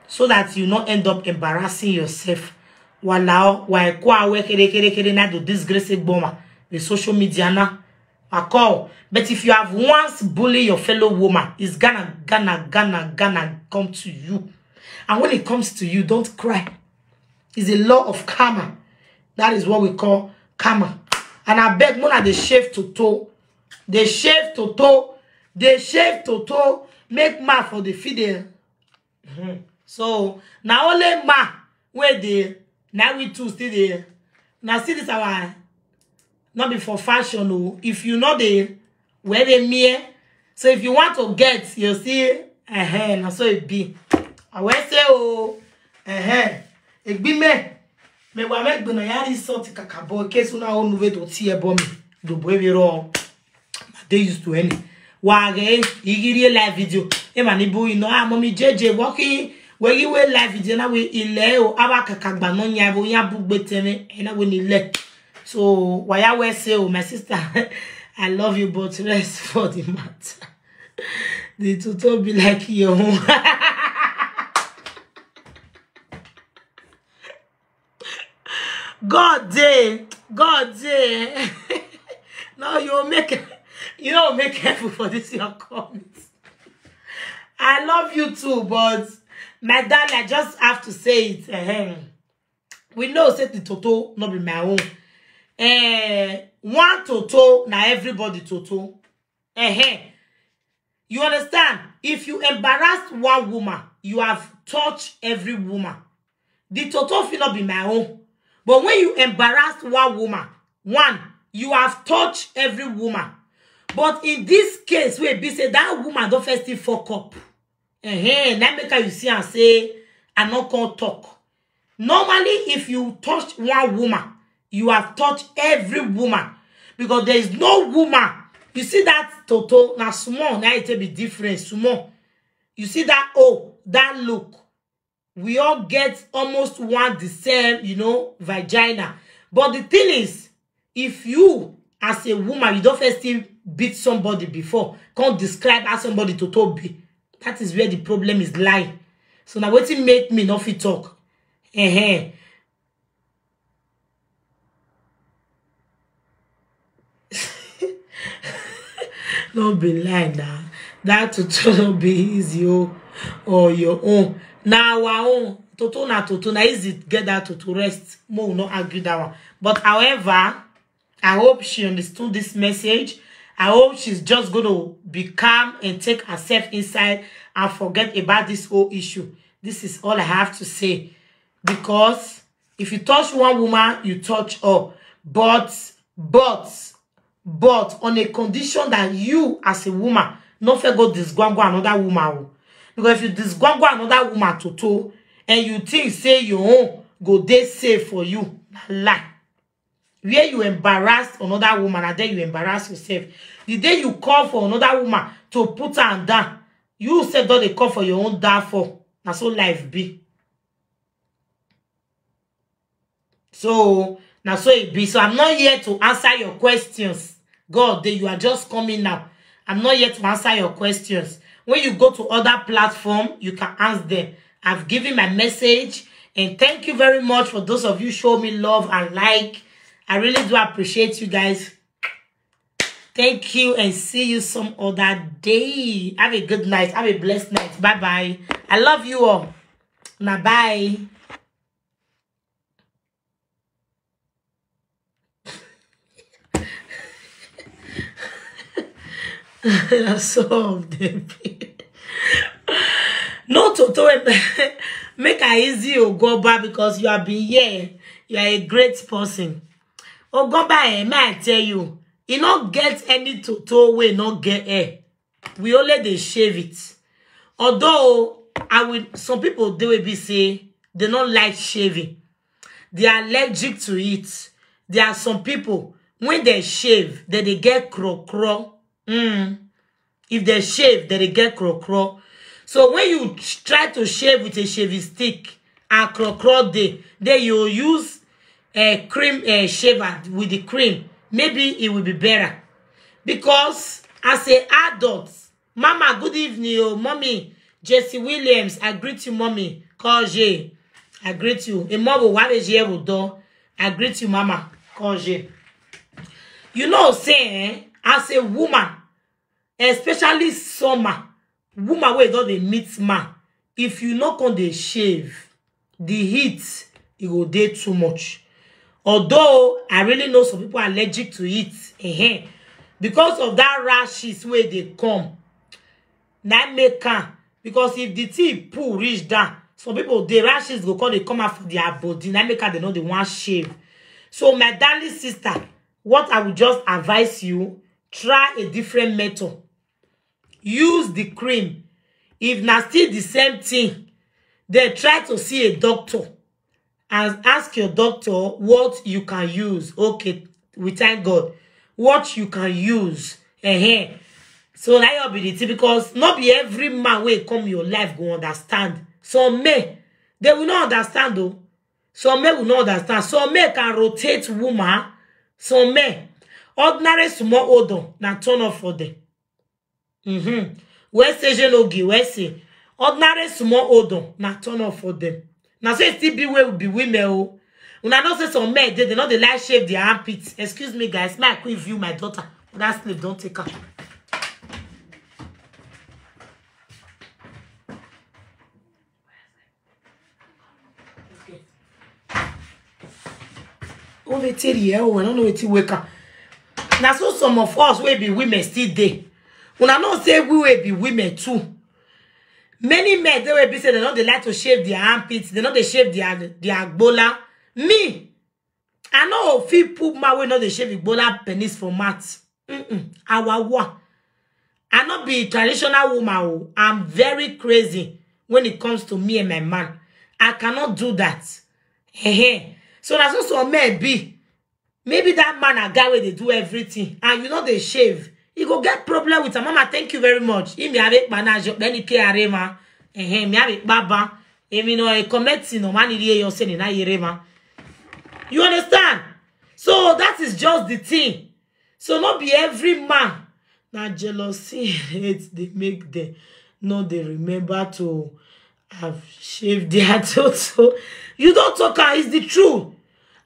so that you not end up embarrassing yourself. Walao, why kwa we kere kere kere na do disgrace boma with social media na. I call. But if you have once bully your fellow woman, it's gonna gonna gonna gonna come to you. And when it comes to you, don't cry. It's a law of karma. That is what we call karma. And I beg, Mona, they shave to toe. They shave to toe. They shave to toe. Make ma for the fidel. So now only ma where they now we two still there. Now see this our not be for fashion. Oh, if you know the where they mere. So if you want to get, you see, uh-huh, na so it be. I will say, oh, uh-huh. It be me. Me wa me gbona ya resort kakabo case una onu we to tie bo me. Do boy we ro. They used to any. Wa ge igiri live video. E ma ni bu ino ah mommy J J walking. We you we live video na we ile o aba kakagba no nya bo ya bu gbeteme. E na we ni le. So why I will say, oh my sister, I love you, but rest for the matter. The tuto be like your own. God day, God day. No, you make you don't make careful for this your comments. I love you too, but my darling, I just have to say it. Ehem. We know say the toto not be my own. Eh, one toto na everybody toto. Eh, you understand? If you embarrass one woman, you have touched every woman. The toto fit not be my own. But when you embarrass one woman, one, you have touched every woman. But in this case, we be say that woman don't first still fuck up. Eh, that make her you see and say, I not can talk. Normally, if you touch one woman, you have touched every woman. Because there is no woman. You see that toto, na small, na it be different, small. You see that oh, that look. We all get almost one the same, you know, vagina. But the thing is, if you, as a woman, you don't first still beat somebody before, can't describe how somebody toto be. That is where the problem is lie. So now wetin make me not fit talk? Eh, no be lie now. That toto no be easy oh, or your own. Na our own. Toto na toto. Na easy get that toto rest. Mo will not argue that one. But however, I hope she understood this message. I hope she's just going to be calm and take herself inside and forget about this whole issue. This is all I have to say. Because if you touch one woman, you touch all. But, but, but on a condition that you as a woman, no fair go disgwangwa another woman. Oh. Because if you disgwangwa another woman toto, and you think say your own go dey safe for you, na lie. Where you embarrass another woman, and then you embarrass yourself. The day you call for another woman to put her down, you sef don dey call for your own downfall. Na so life be. So, now so it be. So I'm not here to answer your questions. God, you are just coming now. I'm not here to answer your questions. When you go to other platform, you can ask them. I've given my message, and thank you very much for those of you show me love and like. I really do appreciate you guys. Thank you, and see you some other day. Have a good night. Have a blessed night. Bye bye. I love you all. Now bye. Some of them. No, toto, make I easy Ogoba, because you have been here. You are a great person. Ogoba, eh, may I tell you, you not get any toto wey not get hair. We only dey shave it. Although I will, some people they will be say they don't like shaving. They are allergic to it. There are some people when they shave, then they get cro cro. Mm. If they shave, then they get cro cro. So when you sh- try to shave with a shaving stick and cro cro day, then you use a cream a shaver with the cream. Maybe it will be better. Because as a adult, Mama, good evening, oh, Mommy. Jesse Williams, I greet you, Mommy. Koje, I greet you. Imobo Wabeji Ebudo, I greet you, Mama. Koje. You know, say, eh, as a woman, especially summer, woman wey don dey meet man, if you no come dey shave, the heat, e go dey too much. Although I really know some people are allergic to it, ehen, because of that rashes wey dey come, na make am. Because if the thing pull reach down, some people, the rashes go come dey come out for their body, na make am they no dey wan shave. So my darling sister, what I would just advise you, try a different method. Use the cream. If na still the same thing, then try to see a doctor and ask your doctor what you can use. Okay, we thank God. What you can use. Uh-huh. So now you be the thing, because not be every man wey come your life go understand. Some men, they will not understand though. Some men will not understand. Some men can rotate woman. Some men, ordinary small odor, na turn off for them. Mm-hmm. Where say je no give, where say ordinary small odor, na turn off for them. Now say still be where we be women, oh. Una know say some men, they, they know they like shave their armpits. Excuse me, guys. May I quick view my daughter? That sleep don't take her. Only tell you, oh, I don't know what you wake up. Now, so some of us will be women still day. When I know say we will be women too. Many men, they will be say they know they like to shave their armpits, they know they shave their their bola. Me, I know if people my way know they shave bola penis for mat. Mm-mm. Awawa. I not be traditional woman. Oh. I'm very crazy when it comes to me and my man. I cannot do that. Hey, so that's also a man be. Maybe that man a guy where they do everything and you know they shave. You go get problem with a mama. Thank you very much. He may have it manage any K R M. Eh, me have it baba. Emi no e comment no man ye yo se ni na yere ma. You understand? So that is just the thing. So not be every man. Now jealousy hate they make them. No, they remember to have shaved their toto. You don't talk am, it's the truth.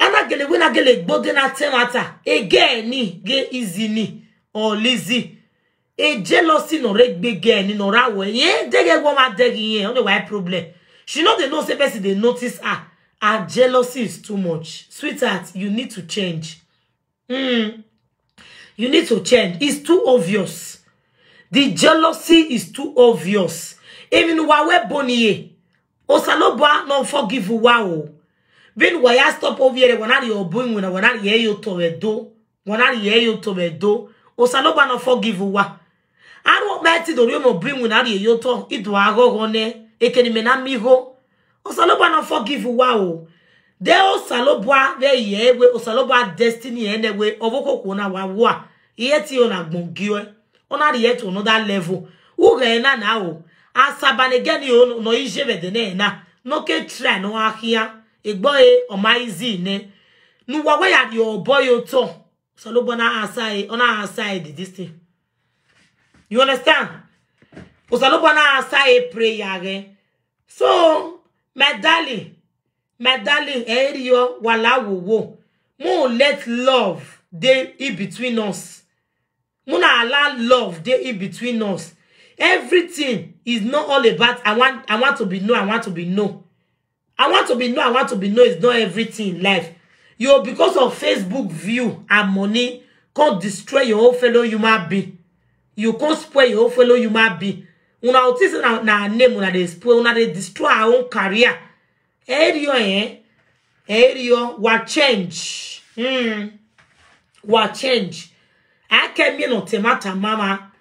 And I get when I get like body na ten matter. Again, ni get easy ni or lazy. A jealousy no reg big girl ni no ra we. Yeah, they get one my deg in here. Only why problem. She know they know say person they notice her. Her jealousy is too much. Sweetheart, you need to change. Hmm. You need to change. It's too obvious. The jealousy is too obvious. Even wa we boniye. Osalobwa no forgive wa o. Bin wa ya stop over here. Wana yo buin wana wana ye yo to we do. Wana ye yo to we do. Osalobwa no forgive wa. Aro meti do riomo bring wina ri eyo to, ido agogo ne, ekeni me na mi go. Osalobua no forgive wa o. De Osalobua ve ye we, Osalobua destiny ene we, ovoko ko na wa wa. Iye ti ona gbongi we. Ona ri to another level. Uge na na o. Asabane geni o no ije ve de ne na. No ke try no ahia. Egbo e o ma easy ne. Nu wa wa ya ri obo yo to. Osalobua na aside, ona aside this thing. You understand? Osalobua na aside prayer again. So, my darling, my darling, Erio, wala wo wo. Mo let love dey in between us. Mo na allow love dey in between us. Everything is not all about I want I want to be no, I want to be no. I want to be no, I want to be no is not everything in life. You, because of Facebook view and money, can't destroy your own fellow human being. You can't spoil your own fellow human being. Una notice na, na name una dey spoil, una dey destroy our own career. Erio, eh? Erio, wa change. Hmm. Wa change. I came here not a matter, mama.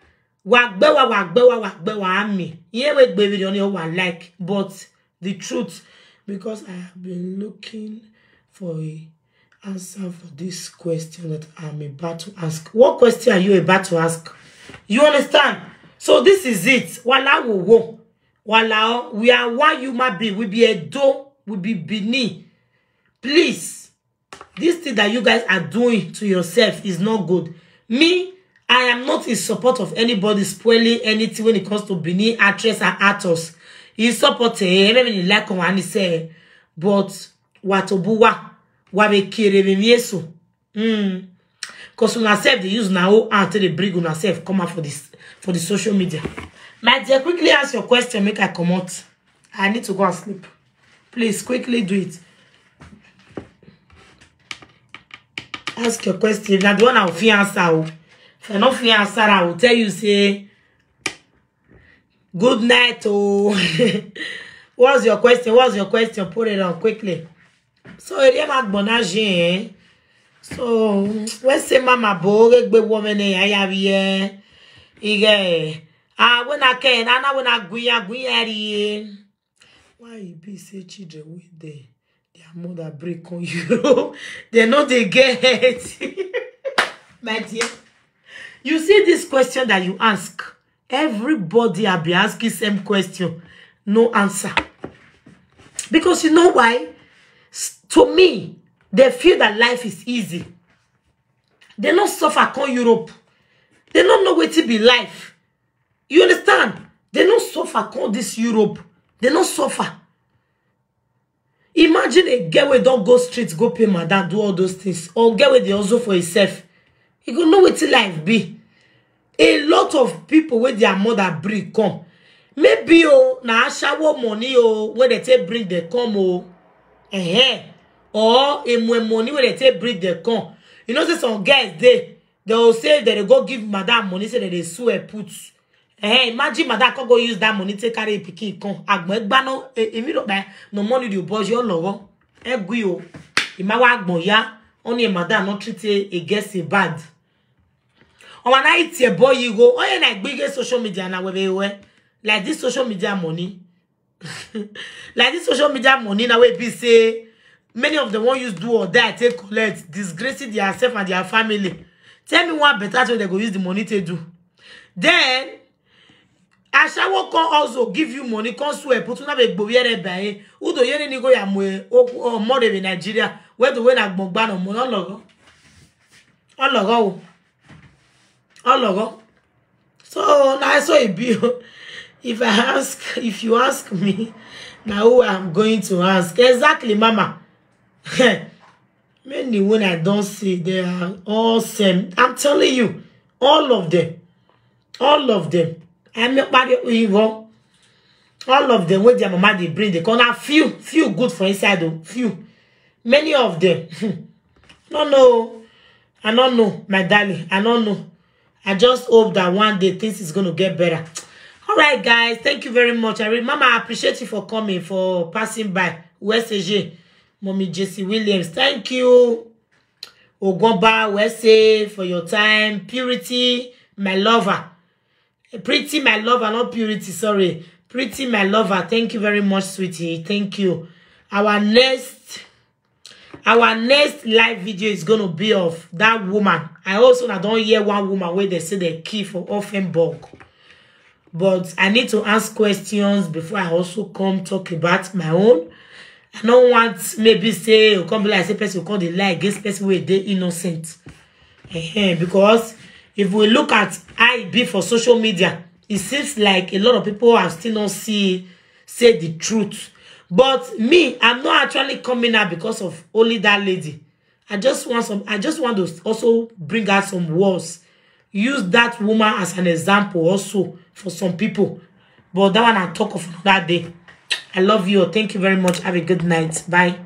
Wa gbewa, wa gbewa, wa gbewa, ami. Ye we gbewa, you know, wa like. But the truth, because I have been looking for a answer for this question that I'm about to ask. What question are you about to ask? You understand? So this is it. Wala wo wo. Wala o. We are one human being. We be Edo. We be Benin. Please, this thing that you guys are doing to yourself is not good. Me, I am not in support of anybody spoiling anything when it comes to Benin actress and actors. In support, eh, everybody like on and say, but what obuwa, what we kere me so. Hmm. Cause una self they use now and they bring una self come out for this for the social media. My dear, quickly ask your question, make I come out. I need to go and sleep. Please quickly do it. Ask your question. If na the one I will fit answer, oh. If I no fit answer, I will tell you say good night, oh. What's your question? What's your question? Put it on quickly. So area ma gbona je, eh? So we say mama bo re gbe wo me ne ya ya bi, eh? Ige. Ah, when I can, I know when I guya guya ri. Why e be say children wey dey their mother break on you? They no dey get. My dear, you see this question that you ask, everybody have been asking same question, no answer. Because you know why? S- to me, they feel that life is easy. They no suffer come Europe. They no know wetin be life. You understand? They no suffer come this Europe. They no suffer. Imagine a girl wey don go street, go pay madam, do all those things, or girl wey dey hustle for herself. You go know wetin life be. A lot of people wey their mother bring come. Maybe, oh, na ashawo money, oh, wey they take bring them come, oh. Eh, or a money wey they take bring them come. You know say some girls dey, they will say they dey go give madam money, say that they swear put. Eh, imagine madam can go use that money take carry pikin come. Agbon egba no, e- emi no buy no money the boy your logo. Egui o. Imawa agbon ya. Only madam not treat a, a guest a bad. Oh, when I eat a boy you go. Oh, yeah, like big social media na we we we. Like this social media money. Like this social media money na wey be say many of them wan use do or die take collect, disgracing their self and their family. Tell me one better thing they go use the money to do. Then ashawo can also give you money, can swear put una be gbo yere by. Udo yere ni go ya mo oku o more be Nigeria. Where the way na gbogba no mo no logo. Ologo o. Ologo. So na so e be. If I ask, if you ask me, now who I'm going to ask? Exactly, mama. Many when I don't see, they are all same. I'm telling you, all of them. All of them. I'm not bad at evil. All of them with their mama they bring, they come out few, few good for inside though. Few. Many of them. No, no. I don't know, my darling. I don't know. I just hope that one day things is going to get better. All right, guys. Thank you very much. I re- Mama, I appreciate you for coming, for passing by. U S A J, Mommy J C Williams. Thank you. Ogomba, U S A, for your time. Purity, my lover. Pretty my lover, not Purity, sorry. Pretty my lover, thank you very much, sweetie. Thank you. Our next our next live video is gonna be of that woman. I also, I don't hear one woman where they say they key for Offenburg. But I need to ask questions before I also come talk about my own. I don't want maybe say you come be like say person come dey lie against person where they innocent. Ehen, because if we look at I B for social media, it seems like a lot of people have still not see say the truth. But me, I'm not actually coming out because of only that lady. I just want some. I just want to also bring out some words. Use that woman as an example also for some people. But that one I talk of another day. I love you. Thank you very much. Have a good night. Bye.